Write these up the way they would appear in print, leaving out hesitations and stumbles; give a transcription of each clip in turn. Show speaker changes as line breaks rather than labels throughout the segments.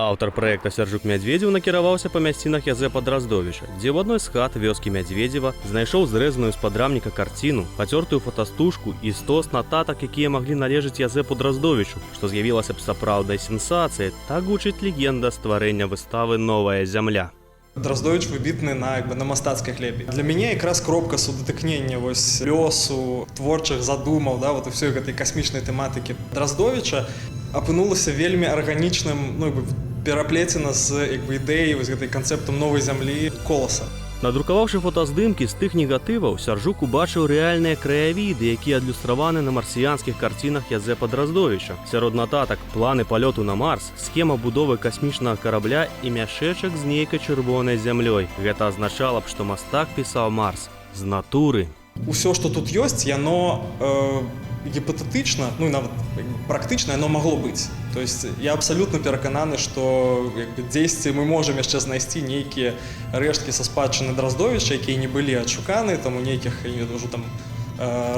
Аўтар праекта Сяржук Мядзведзеў накіраваўся па мясцінах Язэпа Драздовіча, дзе ў адной з хат вёскі Мядзведзева знайшоў зрэзаную з падрамніка карціну, пацёртую фотастужку і стос нататак, якія маглі належаць Язэпу Драздовічу, што з'явілася б сапраўднай сенсацыяй. Так гучыць легенда стварэння выставы «Новая зямля».
Драздовіч выбітны на, як бы, на мастацкай глебе. Для мяне якраз кропка судатыкнення вось лёсу, творчых задумаў, да, вот і ўсёй гэтай касмічнай тэматыкі Драздовіча апынулася вельмі арганічным, ну, як бы, пераплецена з, як бы, ідэяй, вось гэтай канцэптам новай зямлі Коласа.
Надрукаваўшы фотаздымкі з тых негатываў, Сяржук убачыў рэальныя краявіды, якія адлюстраваны на марсіянскіх карцінах Язэпа Драздовіча. Сярод нататак планы палёту на Марс, схема будовы касмічнага карабля і мяшэчак з нейкай чырвонай зямлёй. Гэта азначала б, што мастак пісаў Марс з натуры.
Усё, што тут ёсць, яно гіпатэтычна, ну і нават, як бы, практычна яно магло быць. То есть я абсалютна перакананы, што, як бы, дзесьці мы можам яшчэ знайсці нейкія рэшткі са спадчыны Драздовіча, якія не былі адшуканы там у нейкіх, я не ведаю, ўжо там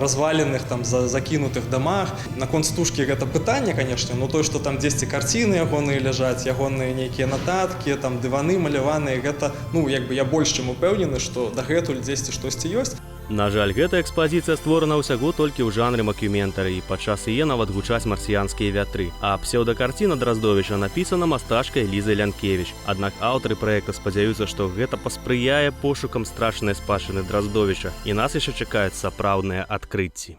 разваленых, там закінутых дамах. Наконт стужкі гэта пытанне, конечно, но той, што там дзесьці карціны ягоныя ляжаць, ягоныя нейкія нататкі, там дываны маляваныя, гэта, ну, як бы, я больш чым упэўнены, што дагэтуль дзесьці штосьці ёсць.
На жаль, гэта экспазіцыя створана ўсяго толькі ў жанры макюментары, і падчас яе нават гучаць марсіянскія вятры. А псеўдакарціна Драздовіча напісана мастачкай Лізай Лянкевіч. Аднак аўтары праекта спадзяюцца, што гэта паспрыяе пошукам страчанай спадчыны Драздовіча, і нас яшчэ чакаюць сапраўдныя адкрыцці.